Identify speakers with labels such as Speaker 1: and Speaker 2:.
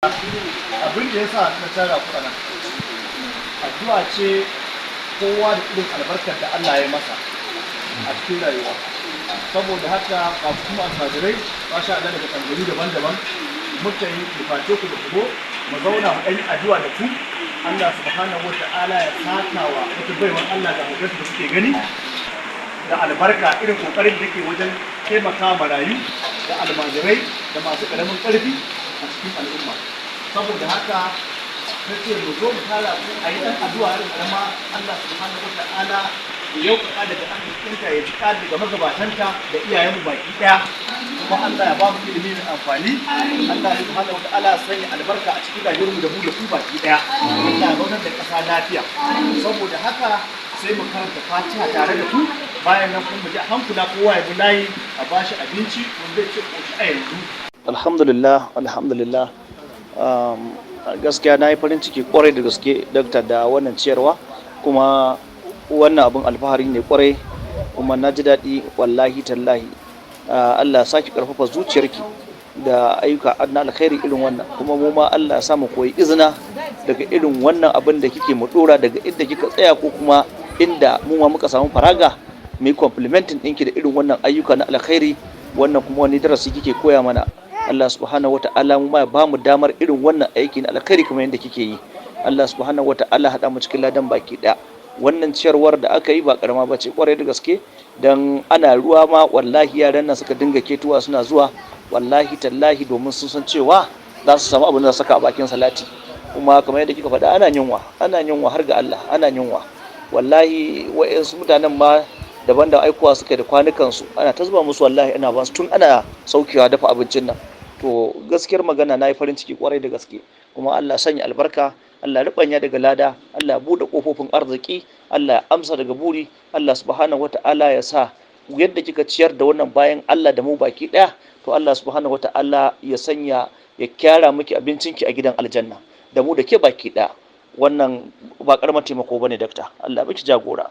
Speaker 1: Abin da ya sa na tara ku anan, addu'a ce. Kowa da irin albarkar da Allah ya masa a cikin rayuwa. Saboda haka ga kuma almajirai, masha Allah, daga tsangayu daban-daban, muka yi bukace ku da ku mu zauna mu ɗan yi addu'a da ku. Allah subhanahu wa ta'ala ya saka wa wata baiwar Allah da hotonta da kuke gani da albarka, irin kokarin da ke wajen taimaka marayu da almajirai da masu ƙaramin ƙarfi a cikin al'umma. Saboda haka na ce mu zo mu tara ku a yi ɗan addu'a irin ƙarama. Allah subhanahu wa ta'ala ya yauƙaƙa daga arzikinta, ya cika daga magabatanta da iyayenmu baki ɗaya. Kuma Allah ya ba mu ilimi mai amfani. Allah subhanahu wa ta'ala ya sanya albarka a cikin rayuwarmu da mu da ku baki ɗaya. Allah ya zaunar da ƙasa lafiya. Saboda haka sai mu karanta Fatiha tare da ku. Bayan nan kuma mu ji a hankula, kowa ya bi layi a bashi abinci wanda zai ci ƙoshi a yanzu.
Speaker 2: Alhamdulillah, alhamdulillah. Gaskiya na yi farin ciki kwarai da gaske, dakta, da wannan ciyarwa. Kuma wannan abin alfahari ne kwarai, kuma na ji daɗi wallahi tallahi. Allah ya sake karfafa zuciyarki da ayyuka na alkhairi irin wannan. Kuma mu ma Allah ya sa mu koyi izina daga irin wannan abin da kike, mu dora daga inda kika tsaya, ko kuma inda mu ma muka samu faraga mu yi complimenting ɗinki da irin wannan ayyuka na alkhairi. Wannan kuma wani darasi kike koya mana. Allah subhanahu wata'ala mu ma ya bamu damar irin wannan aiki na alkhairi kamar yadda kike yi. Allah subhanahu wata'ala haɗa mu cikin ladan baki ɗaya. Wannan ciyarwar da aka yi ba karama ba ce kwarai da gaske, dan ana ruwa ma wallahi yaran nan suka dinga ketuwa suna zuwa, wallahi tallahi, domin sun san cewa za su samu abin da saka a bakin salati. Kuma kamar yadda kika faɗa, ana yunwa, ana yunwa, har ga Allah ana yunwa wallahi. Wa'yansu mutanen ma daban da aikowa suka da kwanukansu, ana ta zuba musu wallahi, ana ba su tun ana saukewa dafa abincin nan. To gaskiyar magana, na yi farin ciki kwarai da gaske. Kuma Allah sanya albarka, Allah ribanya daga lada, Allah buɗe ƙofofin arziki, Allah ya amsa daga buri. Allah subhanahu wata'ala ya sa yadda kika ciyar da wannan bayan Allah da mu baki ɗaya, to Allah subhanahu wata'ala ya sanya ya kyara miki abincinki a gidan aljanna da mu da ke baki ɗaya. Wannan ba karamar taimako bane, dakta. Allah miki jagora.